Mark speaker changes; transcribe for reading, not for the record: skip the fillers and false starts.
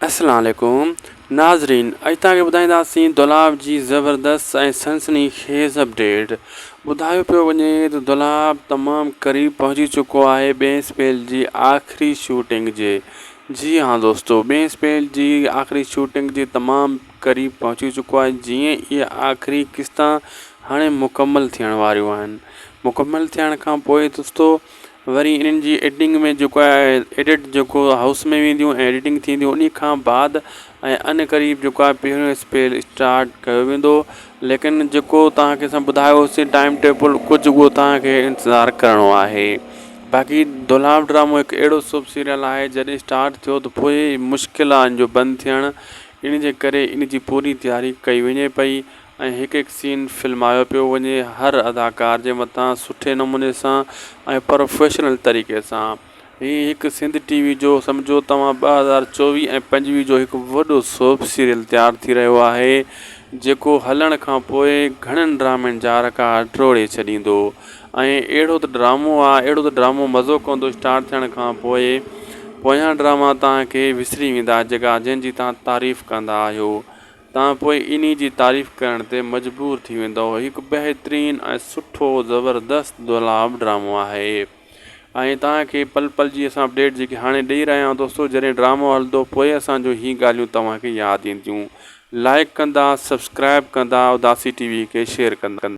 Speaker 1: السلام عليڪم ناظرين اڄ توهان کي ٻڌائينداسين دولاب جي زبردست ۽ سنسني خيز اپڊيٽ ٻڌايو پيو وڃي ته دولاب تمام قريب پهچي چڪو آهي ٻئين اسپيل جي آخري شوٽنگ جي جي ها دوستو ٻئين اسپيل جي آخري شوٽنگ جي تمام قريب پهچي چڪو آهي جيئن اهي آخري قسطا هاڻي مڪمل ٿيڻ واريون آهن مڪمل ٿيڻ کان پوء دوستو وري انهن جي ايڊٽنگ ۾ جيڪو آهي ايڊٽ جيڪو هائوس ۾ وينديون ۽ ايڊٽنگ ٿينديون انهي کان بعد ۽ ان قريب جيڪو آهي پهريون اسپيل اسٽارٽ ڪيو ويندو ليڪن جيڪو توهان کي اسان ٻڌايوسين ٽائيم ٽيبل ڪجهه اهو توهان کي انتظار ڪرڻو آهي باقي دولاب ڊرامو هڪ اهڙو سپ سيريل آهي جڏهن اسٽارٽ ٿيو ته پوء مشڪل آهي ان جو بند ٿيڻ ان جي ڪري ان جي پوري تياري ڪئي وڃي پئي ۽ هڪ هڪ سين فلمايو پيو وڃي هر اداڪار جي مٿان سٺي نموني سان ۽ پروفيشنل طريقي سان هي هڪ سنڌ ٽي وي جو سمجهو توهان 2024 ۽ 25 جو هڪ وڏو سوپ سيريل تيار ٿي رهيو آهي جيڪو هلڻ کان پوء گهڻن ڊرامن جا رڪارڊ ٽوڙي ڇڏيندو ۽ اهڙو ته ڊرامو آ اهڙو ته ڊرامو مزو ڪندو اسٽارٽ ٿيڻ کان پوء پويان ڊراما توهان کي وسري ويندا جيڪا جنهن جي توهان تعريف ڪندا آهيو تان پوء انهي جي تعريف ڪرڻ تي مجبور ٿي ويندؤ. هڪ بهترين ۽ سٺو زبردست دولاب ڊرامو آهي ۽ توهان کي پل پل جي اسان اپڊيٽ جيڪي هاڻي ڏئي رهيا آهيون دوستو جڏهن ڊرامو هلندو پوء اسان جو هي ڳالهيون توهان کي ياد اينديون لائڪ ڪندا سبسڪرائب ڪندا اداسي ٽي وي کي شيئر ڪندا.